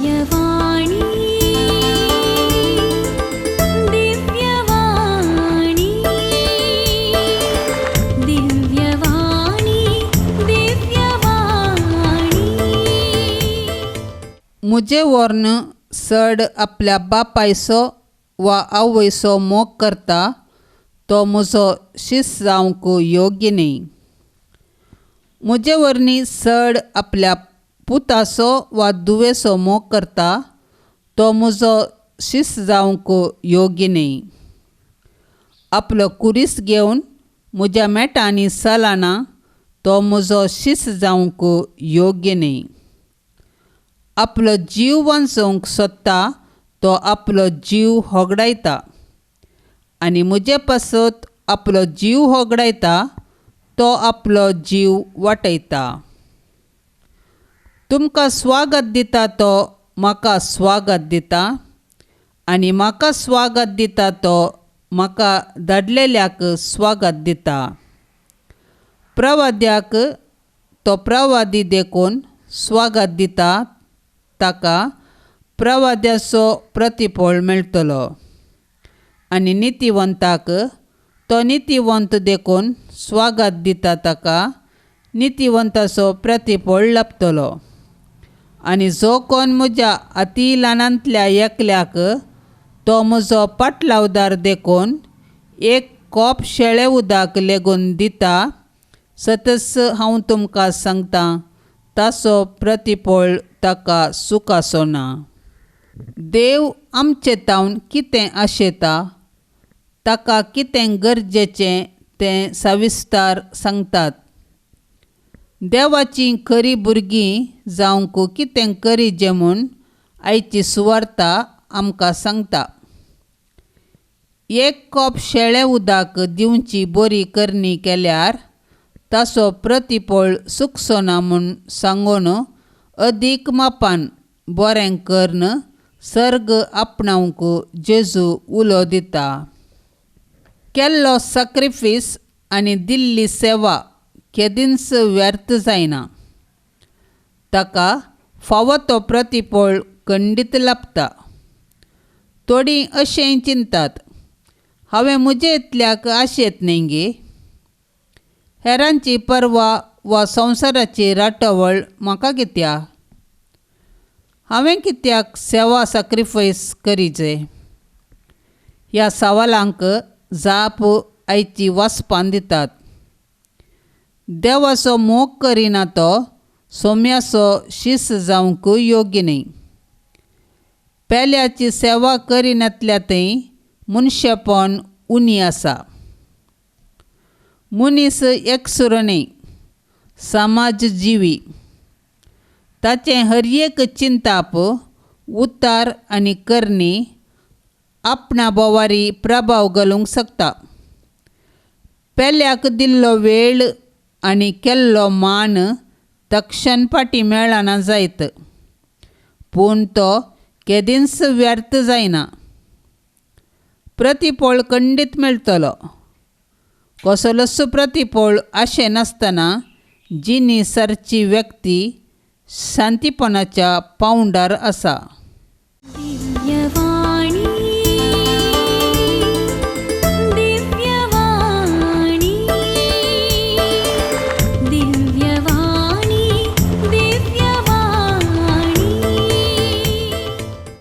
दिव्यवाणी, दिव्यवाणी, दिव्यवाणी, दिव्यवाणी. मुजे वर्ण चड आपल्या बापायचो वा आवयचो मोग करता तो म्हजो शीस जावंक योग्य न्ही. म्हजे वरवीं चड आपल्या पुताचो वा धुवेचो मोग करता तो म्हजो शीस जावंक योग्य न्ही. आपलो कुरीस घेवन म्हज्या मेटांनी चलना तो म्हजो शीस जावंक योग्य न्ही. आपलो जीव वांचोवंक सोदता तो आपलो जीव होगडायता आनी म्हजे पासत आपलो जीव होगडायता तो आपलो जीव वाटयता. तुमकां स्वागत दिता तो म्हाका स्वागत दिता आनी म्हाका स्वागत दिता तो म्हाका धाडलेल्याक स्वागत दिता. प्रवाद्याक तो प्रवादी देखून स्वागत दिता ताका प्रवाद्याचो प्रतिफळ मेळटलो आनी नितीवंताक तो नितीवंत देखून स्वागत दिता ताका नितीवंताचो प्रतिफळ लाभतलो. आनी जो कोण म्हज्या अती ल्हानांतल्या एकल्याक तो म्हजो पाटलावदार देखून एक कोप शेळे उदक लेगून दिता सतच हांव तुमकां सांगतां ताचो प्रतिफळ ताका सुखाचो ना. देव आमचे तावन कितें आशेता ताका कितें गरजेचें तें सविस्तार सांगतात. देवाचीं खरीं भुरगीं जावंक कितें करीजे म्हूण आयची सुवार्ता आमकां सांगता. एक कोप शेळें उदक दिवची बरी करणी केल्यार ताचो प्रतिफळ सुकचो ना म्हूण सांगून अदीक मापान बरें करून सर्ग आपणावंक जेजू उलो दिता. केल्लो सॅक्रिफीस आनी दिल्ली सेवा केदींच व्यर्थ जायना. ताका फावो तो प्रतिफळ खंडीत लाभता. थोडीं अशें चिंतात हांवें म्हजे इतल्याक आशेत न्ही गे, हेरांची पर्वा वा संवसाराची राटावळ म्हाका कित्याक, हांवें कित्याक सेवा सॅक्रिफायस करीजे. ह्या सवालांक जाप आयची वाचपान दितात. देवाचो मोग करिना तो सोम्याचो शीस जावंक योग्य न्ही. पेल्याची सेवा करिनातल्या थंय मनशेपण उणी आसा. मनीस एकसुरो न्ही, समाज जिवी. ताचें हर एक चिंताप उतार आनी करणी आपणा बोवारी प्रभाव घालूंक शकता. पेल्याक दिल्लो वेळ आनी केल्लो मान तक्षण फाटीं मेळना जायत पूण तो केदींच व्यर्थ जायना. प्रतिफळ खंडीत मेळटलो. कसलोच प्रतिफळ आशें नासतना जिणी सारची व्यक्ती शांतीपणाच्या पांवडार आसा.